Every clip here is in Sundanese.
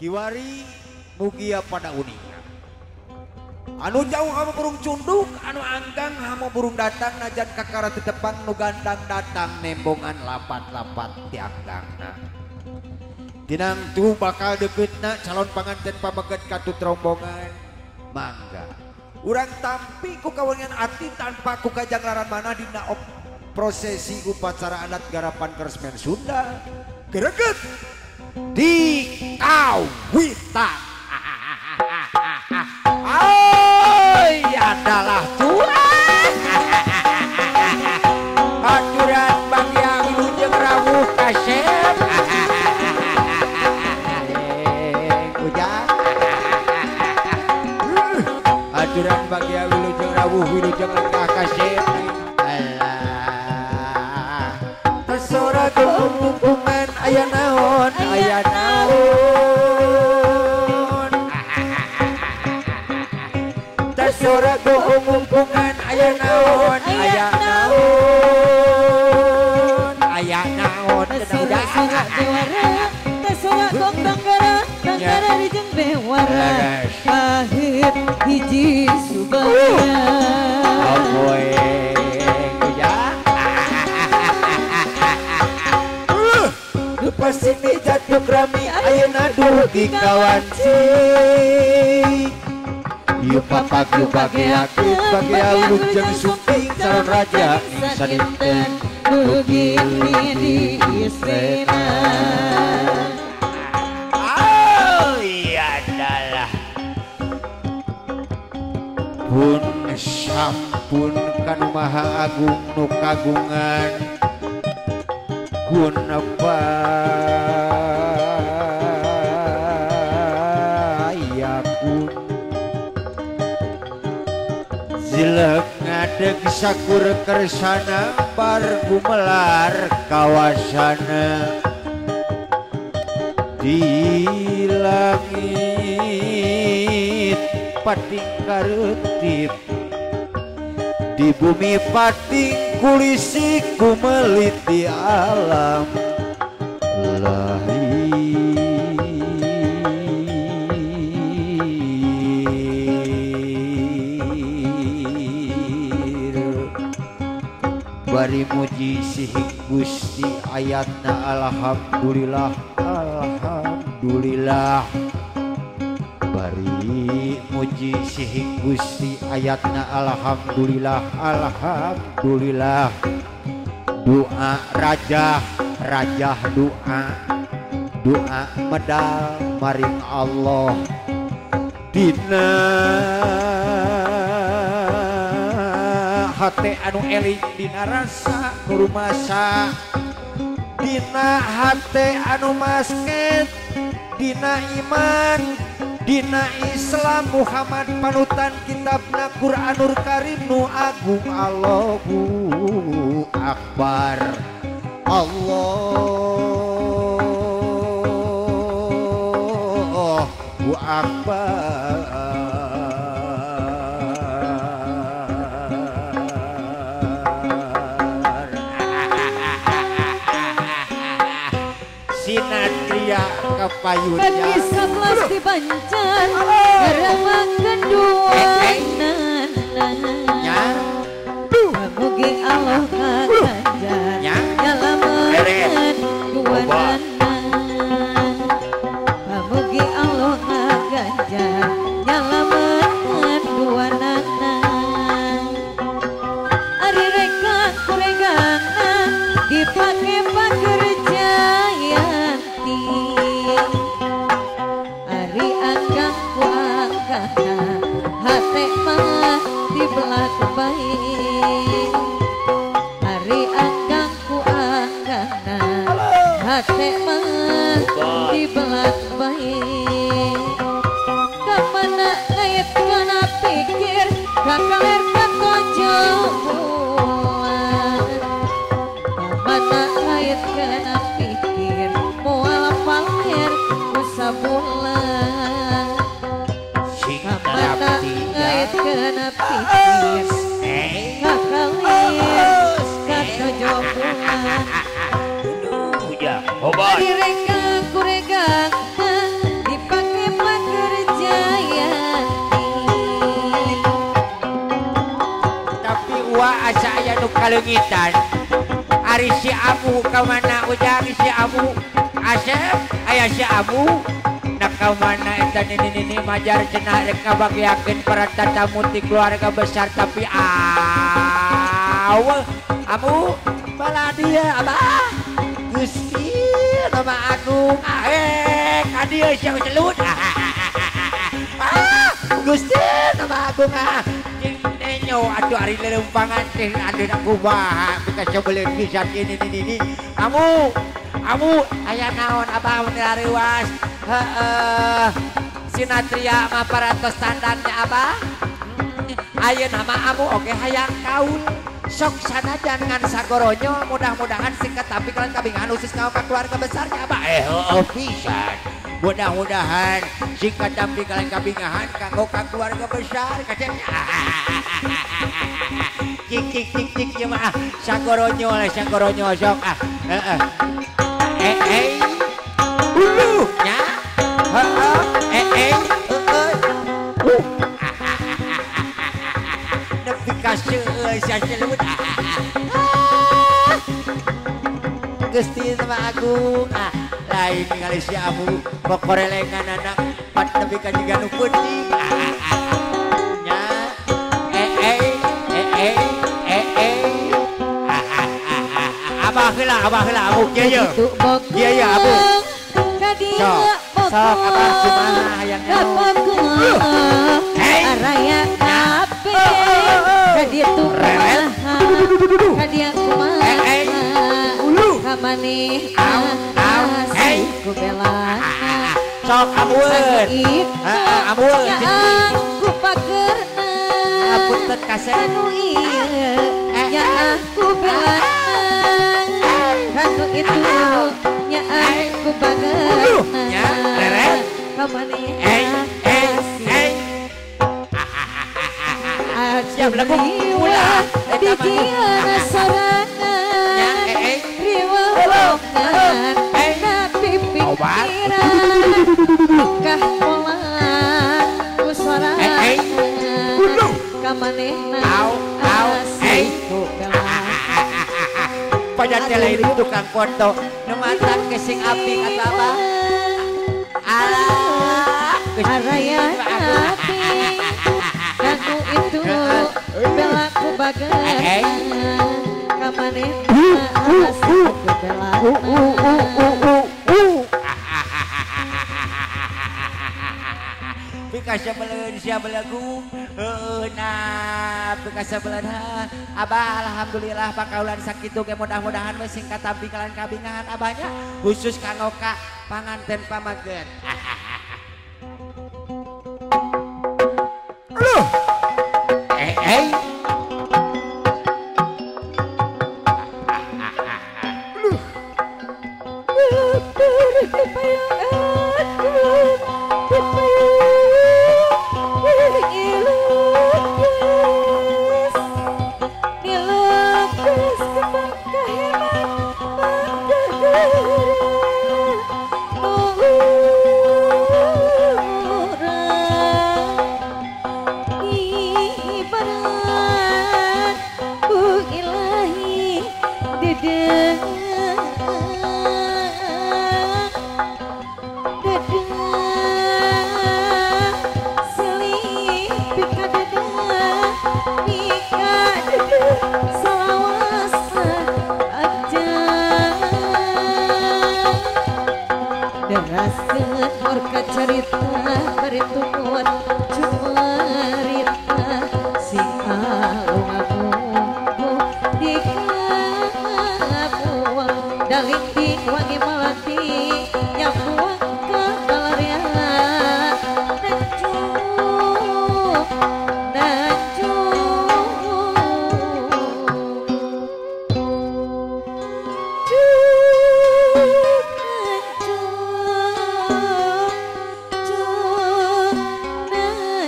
Kiwari mugia pada uninga. Anu jauh hama burung cunduk, anu anggang hama burung datang, najan kakara tetepang nu gandang datang nembongan lapat-lapat tianggangna. Tinangtu bakal deketna calon panganten pameget katut rombongan mangga. Urang tampi ku kawengan ati tanpa ku kajanglaran mana dina prosesi upacara adat garapan keresmian Sunda greget di kawitan. Oi adalah Tuhan. Aturan bagya wilujeng rawuh kasep. Ujang. Aturan bagya wilujeng rawuh wilujeng lenggah kasep. Alah. Tasora gunggungan aya naon aya naon. Tasora gunggungan aya naon aya naon. Aya naon Tasora juara tasora gong tanggara tanggara dijeng bewara pahit hiji subaya. Apoe Pasini jatuh rami ayeuna dugi kawanci. Ieu papak ieu bageak ieu bagea wilujeng sumping calon raja ing sadinten dugi di istrina. Oh iya adalah pun sampun kanu maha agung nu kagungan gunapa yakun zilek ngadeg sakur kersana bar gumelar kawasana di langit pating kareutip di bumi pating kulisi kumelit di alam lahir. Bari muji sihik Gusti ayatna alhamdulillah alhamdulillah. Bari muji sihik Gusti ayatna alhamdulillah alhamdulillah. Doa rajah rajah doa doa medal maring Allah dina hate anu eling dina rasa kurumasa dina hate anu masket dina iman dina Islam Muhammad panutan kitabna Qur'anur Karim nu agung Allahu Akbar Allahu Akbar. Sinatria kepayunnya Bagi kelas di Banjar ngarawakeun duanana. Mugi Allah kaganjar nyalametkeun duanana. Mugi Allah kaganjar nyalametkeun duanana. Ari reka kuregana dipake pakerjayanti. Ari akang ku angkana hate mah dibelak baik. Ari akang ku angkana hate mah dibelak baik. Kamana ngait kana pikir kakaler katojo bulan. Kamana ngait kana pikir moal pala kaleungitan. Ari si Abu ka mana ujang si Abu Asep aya si Abu nak ka mana eta nini-nini majar cenah rek ngabagiakeun para tatamu ti keluarga besar tapi awe Abu baladia abah Gusti nama agung ka dieu sia celut Gusti nama agung nyo atuh ari lelempangan teh aduh kumaha bika cobeuleuh pisan ini ini amu amu aya naon abah mun reuas heeh sinatria mah parantos tandangnya abah ayeuna mah amu oge hayang kaul sok sanajan ngan sagoronyo mudah-mudahan singkat tapi kalian kabingan khusus ka keluarga besarnya abah heueuh pisan mudah-mudahan singkat tapi kalian kabingahan kanggo ka keluarga besar kacengnya cik cik cik cik ieu mah sagoronyo lah sagoronyo sok ah heeh eh eh uluh nya heeh eh eh heeh nepi ka seueuh saceleuut Gusti sama agung ah lain ningali si Abu kokorelengan anak pat nepi ka jiga nu peuting nya eh eh eh eh eh abah heula Abu kieu ye kieu ye Abu sok sok abah kumaha hayang araya kabeh ka ditu kumaha ka dieu kumaha ka maneh ku belana sok amueun heeh amueun aku pagerna apunten kasep anu ieu nya aku belana kanu itu nya aku pagerna nya reret ka maneh eh eh eh siap lagu ulah di dieu sorangan nya eh eh riweuh pikiran bukah pola ku sorangan ka manehna asih pada teh lain tukang foto nu matak kesing apik atau apa alah araya apik kanu itu belaku bagerna ka manehna asih ku belana Pika sebeleun sia belagu heueuh nah pika sebeleun abah alhamdulillah pakaulan sakitu ge mudah-mudahan we sing katampi kalian kabingahan abahnya khusus kanggo ka panganten pamaget Aduh eh eh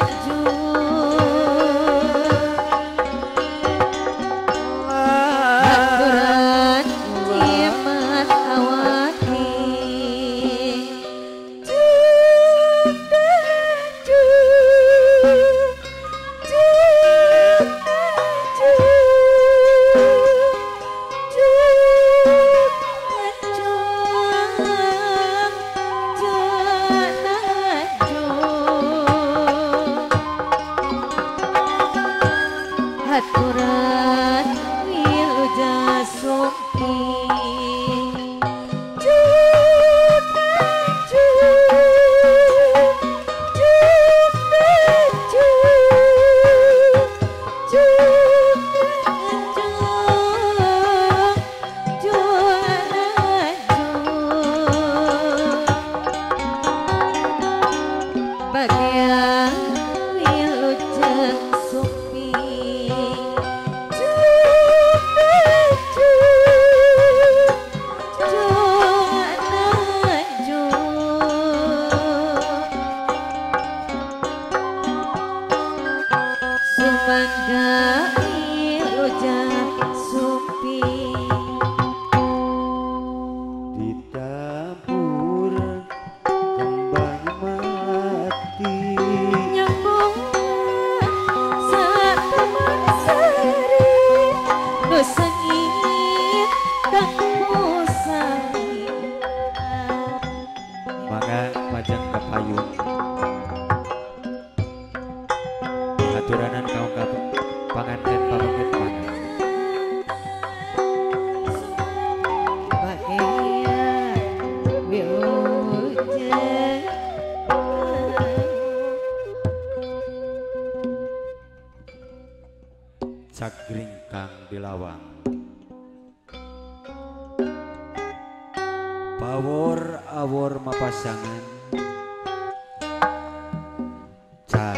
Najung. Mangga majeng ka payun. Haturanan kaum ka panganten pameget mangga. Cagringkang di lawang pawor awor mapasangan car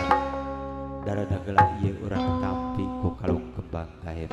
darada geula ieu urang tampi ku kalung kembang gahem.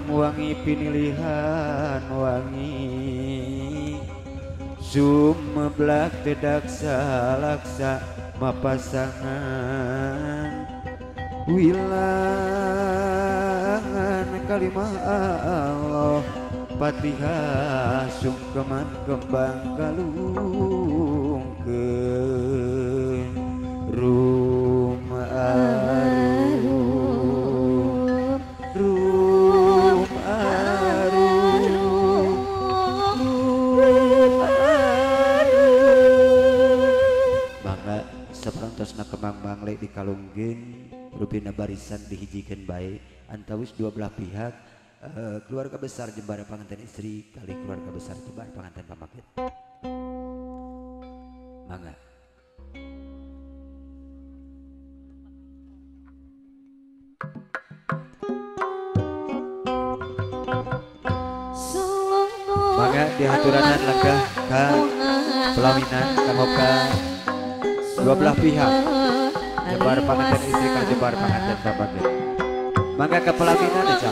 Wangi pinilihan wangi sumeblak tedaksa laksa mapasangan wilangan kalimah Allah Fatihah sungkeman kembang kalungkeun rum arum rum arum rum arum. Mangga saperantosna kembang mangle dikalungkeun rupina barisan dihijikeun bae antawis dua belah pihak. Keluarga besar Jembara panganten istri kali keluarga besar Jembara panganten pamaget. Mangga. Mangga dihaturanan lenggah ka pelaminan kamoka dua belah pihak Jembara panganten istri kali Jembara panganten pamaget. Mangga ke pelaminan aja.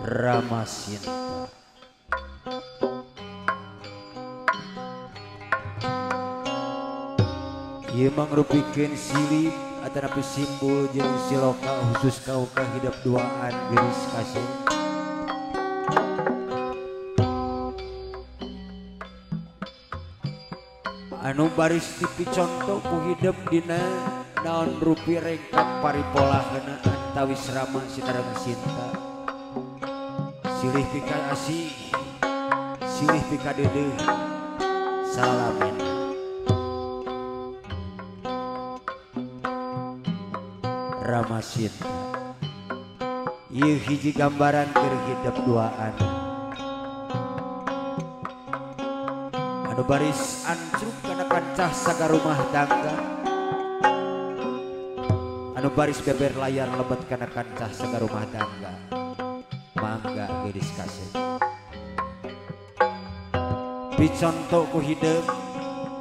Ramasinta ieu mangrupikeun silip atanapi simbol jeung siloka khusus kauka hidup duaan geus kasih. Anu baris tipi contoh ku hidup dina naon rupi rengkap paripolahna antawis rama sinareng sinta. Silih pika asih, silih pika dedeh, salamin. Ramasinta, ieu hiji gambaran keur hidup duaan. Anu baris ancruk kana kancah saga rumah tangga. Anu baris beber layar lebet kana kancah saga rumah tangga. Mangga gadis kasih. Piconto ku hideung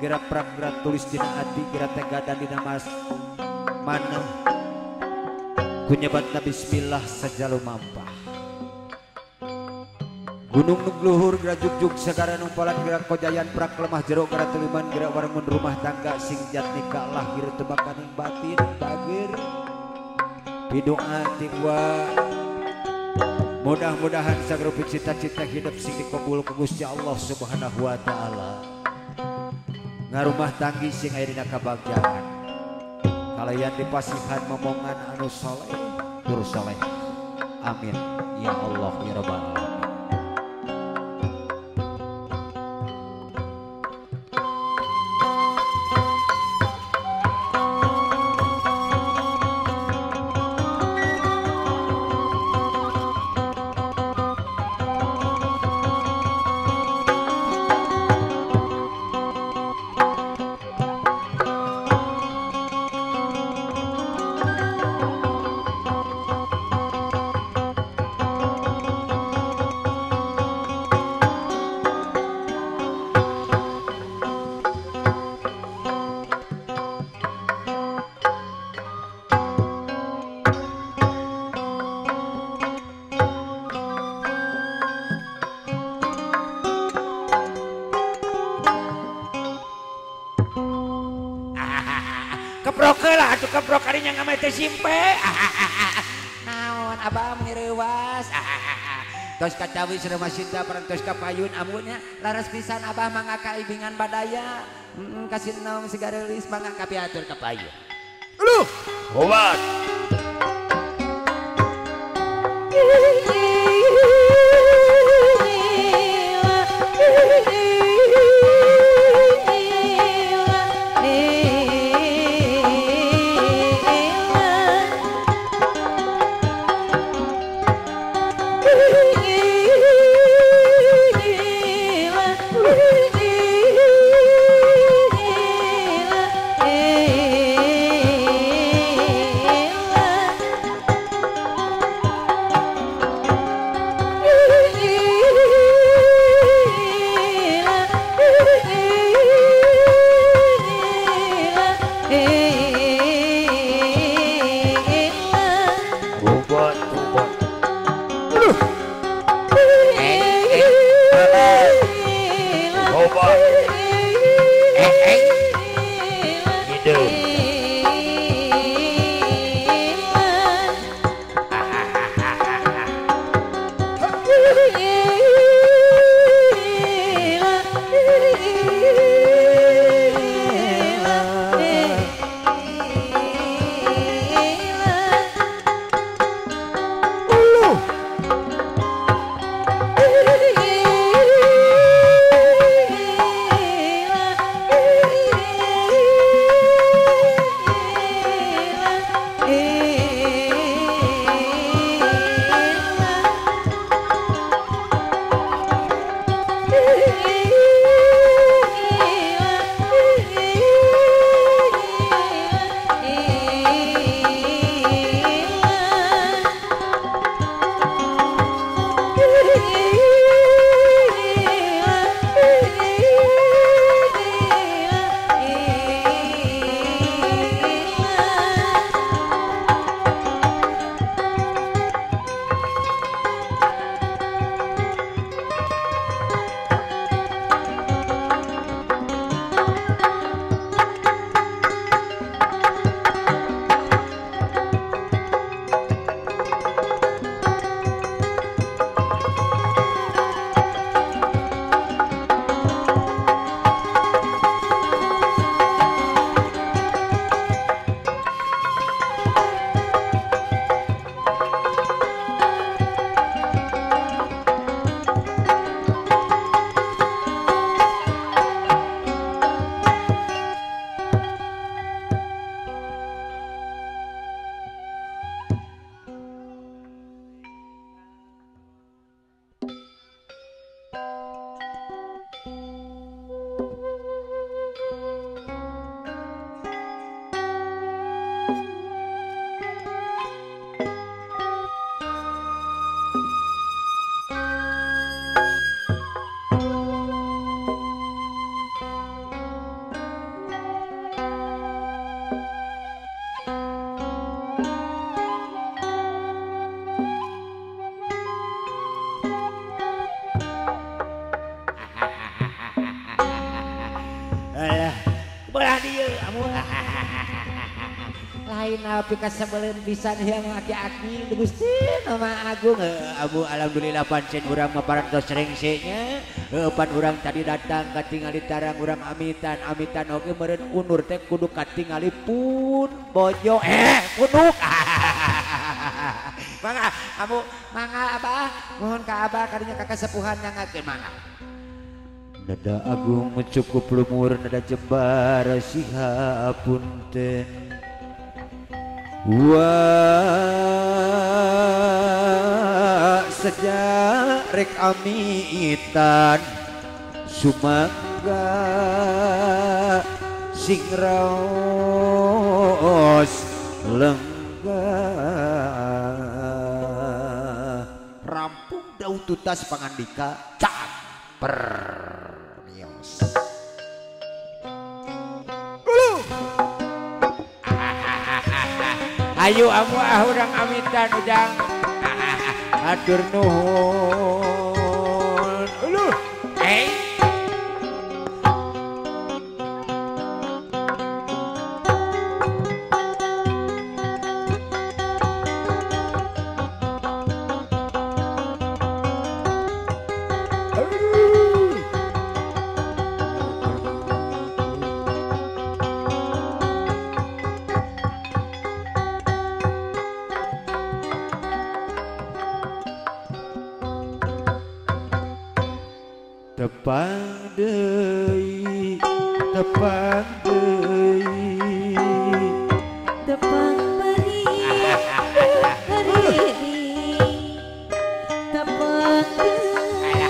gerak prak gerak tulis dina ati gerak tegadan dina mas mana ku nyebatna bismillah sajalu mampah. Gunung nu luhur gerak jugjug segara numpalan gerak kojayan prak lemah jero gerak tuliman gerak warengun rumah tangga sing jatnika lahir tebakaning batin bagir pidoa ti gua. Mudah-mudahan sagrupi cita-cita hidup sing dikabul ku Gusti Allah Subhanahu wa taala. Ngarumah tanggi sing aya dina kabagjaan. Kalayan dipasihan momongan anu soleh tur soleh. Amin ya Allah ya rabbal alamin. Keprok lah atuh keprok karinya ngamai teh simpe. Naon abah meni reuwas. Tos kacawis rumah sinta parantos kapayun amunnya laras pisan abah mangga kaibingan badaya. Kasih naong sigareulis mangga kapiatur kapayun. Aduh, obat. Alah, belah dieu amu. Lain api kasebeleun pisan yang aki-aki Gusti Nama Agung. Abu alhamdulillah pancen urang mah parantos rengse nya. Pan urang tadi datang katingali tarang urang amitan, amitan oge meureun unur teh kudu katingali pun bojo punuk. Mangga amu, mangga abah, mohon ka abah kadinya ka kasepuhan nyangakeun mangga. Nada agung cukup lumur nada jembar siha punten. Wah sejak rek amitan sumangga sing raos lenggah rampung daun tutas pangandika cak permios. Ayo amu ah urang amitan ujang. Atur nuhun. Uluh. Tepang deui, tepang deui, tepang beri, beri, tepang deui,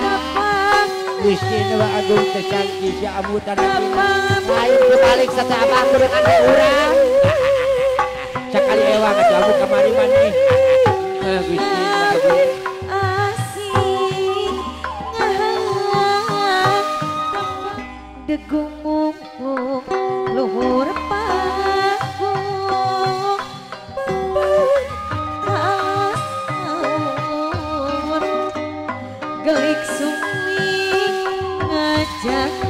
tepang. Gusti Nu Agung teh sangki si amu tanah lain kebalik sata abah kudu ane urang. Sakali ewang atuh amu kamari maneh. Gusti Nu Agung. Degung mumpung luhur panggung asur gelik sumi ngajak.